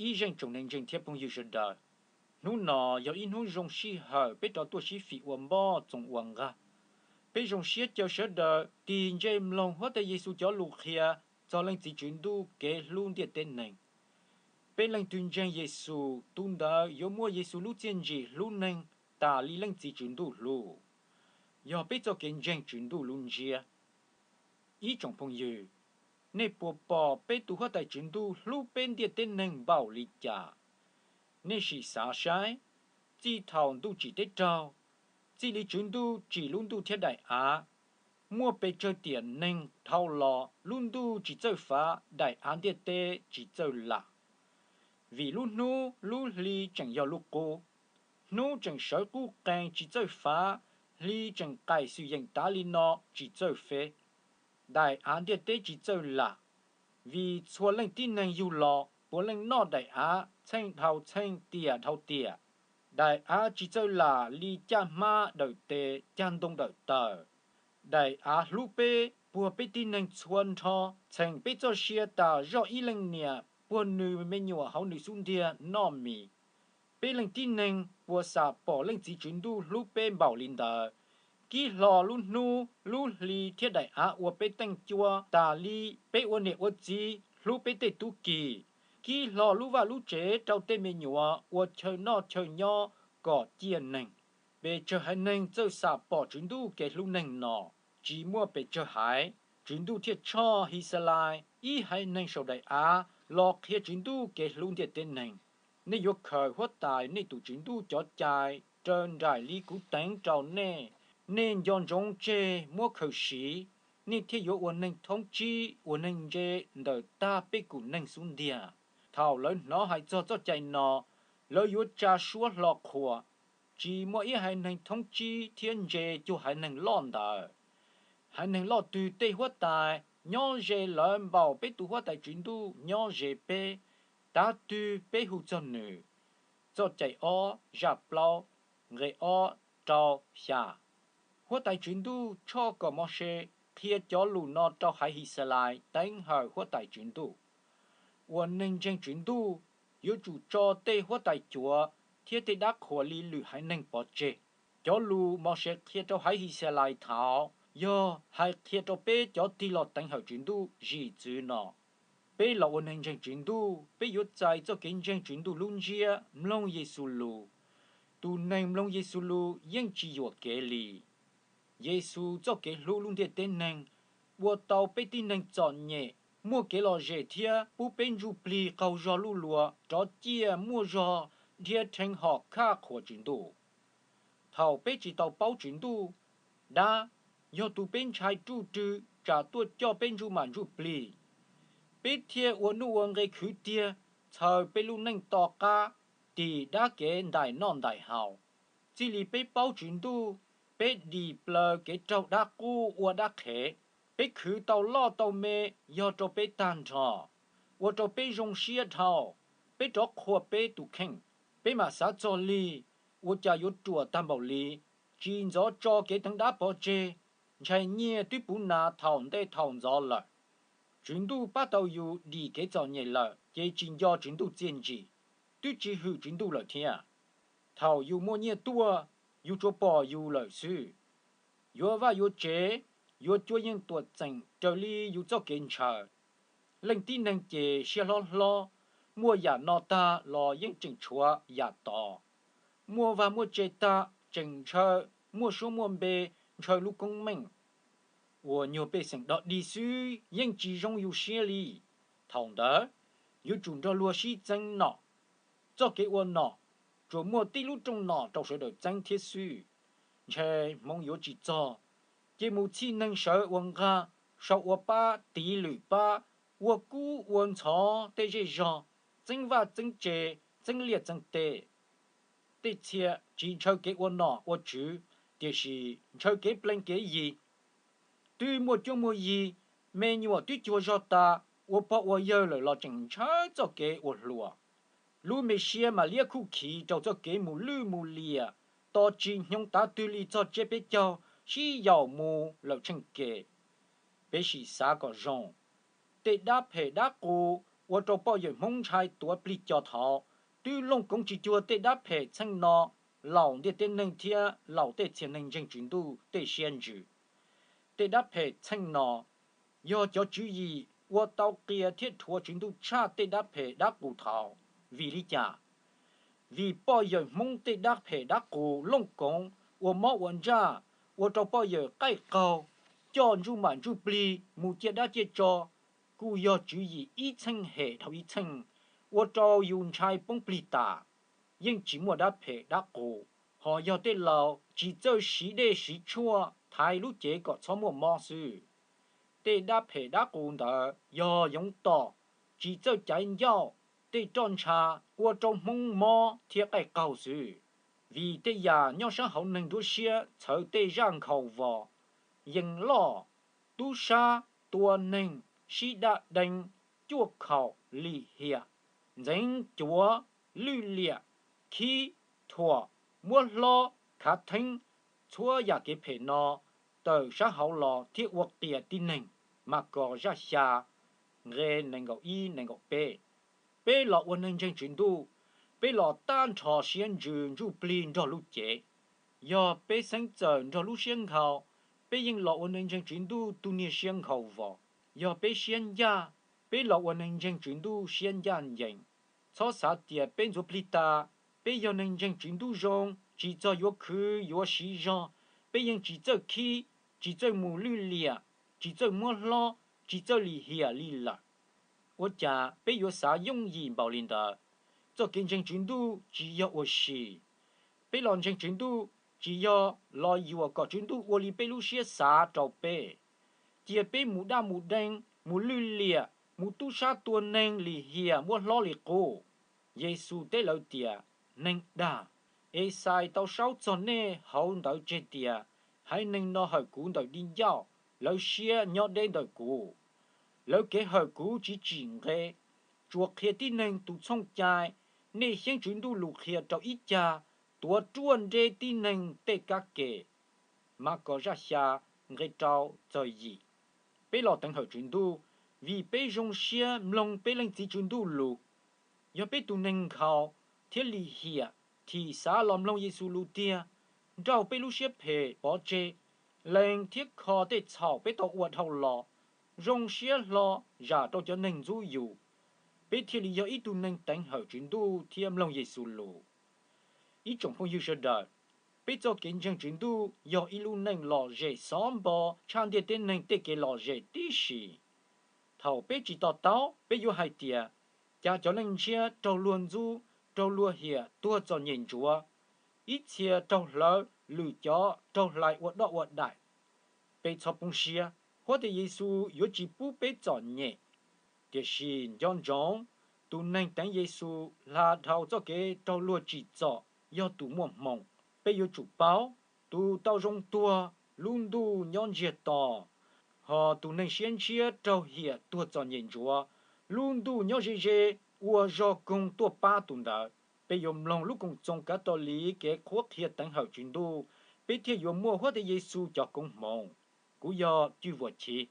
Ib zeej tsoom neeg ntseeg thiab phooj ywg sawv daws, hnub no yog ib hnub zoo sij hawm peb rov tuaj sib fim ua npoj txoos ua nqag. Peb zoo siab caw sawv daws tig ntse mloog Huab Tais Yexus cov lus qhia txog Leej Txiv Tswv Ntuj kev hlub ntiaj teb neeg. Peb leej twg ntseeg Yexus, tus ntawd yuav muaj Yexus lub txiaj ntsim hlub neeg tas li Leej Txiv Tswv Ntuj hlub. Yog peb txoj kev ntseeg Tswv Ntuj lub ntsiab. Ib tsoom phooj ywg, nej puas pom peb tus Huab Tais Tswv Ntuj hlub peb ntiaj teb neeg npaum li cas? Nej sim xav saib, txij thaum ntuj tsim teb raug, txij li Tswv Ntuj tsim lub ntuj thiab daim av, muaj pes tsawg tiam neeg dhau los lub ntuj tsis txawj fav, daim av ntiaj teb tsis txawj lam. Vim lub hnub lub hli tseem yog lub qub, hnub tseem sawv qub qees tsis txawj fav, hli tseem qaim xwm yeem tav li no tsis txawj feb. Daim av ntiaj teb tsis txawj lam, vim txhua leej tib neeg yug los puav leej noj daim av txheej dhau txheej tiam dhau tiam. Daim av tsis txawj lam li caj hmab dawm tes caj ntoo dawm taws. Daim av hlub peb puag peb tib neeg txhua nrho, txheem peb txoj sia tas zoj ib leej niam puag nws me nyuam hauv nws xub ntiag noj mis. Peb leej tib neeg puas xam pom Leej Txiv Tswv Ntuj hlub peb npaum li ntawd, kib hlo lub hnub lub hli thiab daim av ua peb teej cua tas li peb ua niam ua txiv hlub peb tej tub ki, kib hlo lub vaj lub tsev rau tej me nyuam ua chaw noj chaw nyob kom ciaj neeg? Pes tsawg haiv neeg txawj xam pom Tswv Ntuj kev hlub neeg no? Tsis muaj pes tsawg haiv. Tswv Ntuj thiaj tshoj His Xas Lais, ib haiv neeg saum daim av, los qhia Tswv Ntuj kev hlub ntiaj teb neeg. Nej yuav khaws Huab Tais nej tus Tswv Ntuj cov cai raws nraim li kuv teev rau nej. Nej nco ntsoov tseg muab khaws siv, nej thiaj yuav ua neeg thoob tsib, ua neeg ntse ntawm tag peb kum neeg xub ntiag. Thaum lawv hnov hais txog txoj cai no, lawv yuav tsa suab hlo qhuas. Tsis muaj ib haiv neeg thoob tsib thiab ntse cuag haiv neeg loj ntawd. Haiv neeg loj twg tej huab tais nyob ze lawv npaum peb tus Huab Tais Tswv Ntuj nyob ze peb, tav twg peb hu txog nws. Txoj Cai Ob, zaj plaub, nqe ob, rau, xya. Huab Tais Tswv Ntuj tshoj kom Mauxes qhia cov lus no rau haiv His Xas Lais teev hawm Huab Tais Tswv Ntuj. Ua neeg ntseeg Tswv Ntuj, yuav tsum tso tej huab tais cuav thiab tej dab qhuas li lwm haiv neeg pov tseg. Cov lus Mauxes qhia rau haiv His Xas Lais thaud yog hais qhia rau peb cov tig los teev hawm Tswv Ntuj zim txwv no. Peb los ua neeg ntseeg Tswv Ntuj, peb yuav txais txoj kev ntseeg Tswv Ntuj lub ntsiab, mloog Yexus lus. Tus neeg mloog Yexus lus yeej tsis yuam kev li. Yexus txoj kev hlub lub ntiaj teb neeg ua tau peb tib neeg txom nyem muaj kev lom zem thiab pub peb ntsuj plig qaug zog luj luas rov ciaj muaj zog dhia rhees hom khaj qhuas Tswv Ntuj. Thaum peb tsis tau paub Tswv Ntuj, dab yog tus peb ntshai ruj rwg tsam tuaj coj peb ntsuj mam ntsuj plig. Peb thiaj ua nuj ua nqe khwv tiag, txhaws peb lub neej to qab, tim dab kev ntais noj ntais haus. Txij li peb paub Tswv Ntuj, peb dim plaws kev raug dab qub ua dab qhev. Peb khwv tau loj tau me yog rau peb tag nrho, ua rau peb zoo siab dhau, peb rov qhuas peb tus kheej. Peb mam xav txog lig, ua cas yuav ruam tag npaum li, tsis ntxov tso kev teev dab pov tseg, ntshai nyiaj twb puv nas thaum ntej thaum ntxov lawm. Tswv Ntuj pab tau yus dim kev txom nyem lawm ces tsis nco Tswv Ntuj txiaj ntsim, twb tsis hwm Tswv Ntuj lawm thiab. Thaum yus muaj nyiaj tuaj, yus tsuas pom yus lawm xwb. Yuav vaj yuav tsev, yuav cuab yeej tuam txeem raws li yus txoj kev ntshaw. Leej tib neeg ces siab hlob hlob, muaj yam no tag los yeej tseem tshuav yam tod. Muaj vaj muaj tse tag tseem ntshaw, muaj suab muaj npe, ntshaw lub koob meej. Uas nyuag pej xeem dog dig xwb yeej tsis zoo yus siab li. Thaum ntawd, yuav tsum nrog luag sib txeeb nom. Txoj kev ua nom, tsuas muaj tib lub rooj nom rau sawv daws txeeb thiab xwb. Ntshe hmoov yuav tsis txog, ces mus txhij neeg sawv ua nqag, sau ua pab tiv lwm pab, ua kub ua ntxhov tej zej zog, txeeb vaj txeeb tse, txeeb liaj txeeb teb. Tej txhia tsis ntshaw kev ua nom ua tswv, tiam sis ntshaw kev plees kev yig. Twb muaj cuab muaj yig, me nyuam twb cuag zog tas, ua pog ua yawg lawm los tseem ntshaw txoj kev ua hluas. Lub me siab mam liab khuj khiv rau txoj kev mus lwj mus liam, tos tsis hnyoo tav twg li txog tsiab peb caug sib yaum mus lawm tsheej kem. Peb sim xav kom zoo, tej dab phem dab qus ua rau poj yawm Hmoob ntshai tuav plig co thaud. Twb looj koov tsis cuag tej dab phem txheej no, laum ntiaj teb neeg thiab laum tej txhia neeg ntseeg Tswv Ntuj tej siab ntsws. Tej dab phem txheej no yog cov tswv yim ua tau qias thiab rhuav Tswv Ntuj tshaj tej dab phem dab qus thaud. Vim li cas? Vim poj yawm Hmoob tej dab phem dab qus looj koov ua mob ua ntsaj, ua rau poj yawm qaij qaug, coj ntsuj mam ntsuj plig mus ciaj dab ciaj tsov, kuj yog tswv yim ib txheej hem dhau ib txheej, ua rau yus ntshai poob plig tas. Yeej tsis muaj dab phem dab qus, ho yog tej laus tsis txawj siv dej siv tshuaj thaiv lub cev kom txhob muaj mob xwb. Tej dab phem dab qus ntawd yog yoov tom, tsis txawj caiv ncauj, tej roj ntsha, ua rau Hmoob mob thiab qaij qaug xwb. Vim tej yam nyob sab hauv neeg nruab siab txhawv tej zaj nkhaus vos, yees loj, tub sab, tua neeg, sib daj dee, cuaj khaum, lim hiam, ntxeev cuav, lwj liam, khib, thuam, muab hlob, khav theeb, txhua yam kev phem no tawm sab hauv los thiab ua qias tib neeg. Mas Kos zaj xya, nqe nees nkaum ib nees nkaum peb. Peb los ua neeg ntseeg Tswv Ntuj, peb los tab nrho siab ntsws ntsuj plig nrog lub cev. Yog peb xeeb txawm nrog lub siab nkhaus, peb yeej los ua neeg ntseeg Tswv Ntuj tus niag siab nkhaus vos. Yog peb siab ncaj, peb los ua neeg ntseeg Tswv Ntuj siab ncaj ncees. Txhob xav tias peb ntxuav plig tas, peb yog neeg ntseeg Tswv Ntuj zoo, tsis txog yuav khwv yuav siv zog, peb yeej tsis txawj khib, tsis txawj mus lwj liam, tsis txawj muab hlob, tsis txawj lim hiam li lawm. Ua cas peb yuav xav yooj yim npaum li ntawd? Txoj kev ntseeg Tswv Ntuj tsis yog ua si. Peb los ntseeg Tswv Ntuj tsis yog los yuam kom Tswv Ntuj ua li peb lub siab xav rau peb, cia peb mus daj mus dee, mus lwj liam, mus tub sab tua neeg, lim hiam, muab hlob li qub. Yexus teb lawv tias, Neeg dag! Exais tau saub txog nej hauv ntawv tseg tias, Haiv neeg no hawm kuv ntawm di ncauj, lawv siab nyob deb ntawm kuv. Lawv kev hawm kuv tsis tsim nqe, tsuas qhia tib neeg tus txhooj cai. Nej xyeeb Tswv Ntuj lus qhia rau ib cag, tuav ruaj nreb tib neeg tej kab ke. Mas Kos zaj xya, nqe rau txog yim. Peb los teev hawm Tswv Ntuj vim peb zoo siab mloog peb Leej Txiv Tswv Ntuj lus. Yog peb tus neeg nkhaus thiab lim hiam thim xav los mloog Yexus lus tiag, nrauj peb lub siab phem pov tseg, lees thiab kho tej txhaum peb tau ua dhau los, zoo siab hlo zam rau cov neeg ntxub yus, peb thiaj li yog ib tug neeg teev hawm Tswv Ntuj thiab mloog Yexus lus. Ib tsoom phooj ywg sawv daws, peb txoj kev ntseeg Tswv Ntuj yog ib lub neej lom zem xov npo tshaj ntiaj teb neeg tej kev lom zem tib si. Thaum peb tsis to taub, peb yuav hais tias, Cas cov neeg ntshiab raug luag ntxub, raug luag hiam tuag txom nyem ntsuav, ib txhia raug hlawv, lwm cov raug hlais ua doj ua daim. Peb txhob poob siab, Huab Tais Yexus yuav tsis pub peb txom nyem. Tiam sis nco ntsoov, tus neeg teev Yexus hla dhau txoj kev raug luag tsim txom yog tus muaj hmoo. Peb yuav tsum paub, tus tau zoo tuag, lub ntuj nyob ntsiag to, hos tus neeg siab ntshiab raug hiam tuag txom nyem ntsuav, lub ntuj nyob ze ze, ua zog koog tuaj pab tus ntawd. Peb yuav mloog lub Koom Txoos kav tos liv kev qhuab qhia teev hawm Tswv Ntuj, peb thiaj yuav muaj Huab Tais Yexus cov koob hmoov. Kuv yog Cwj Vuas Chiv.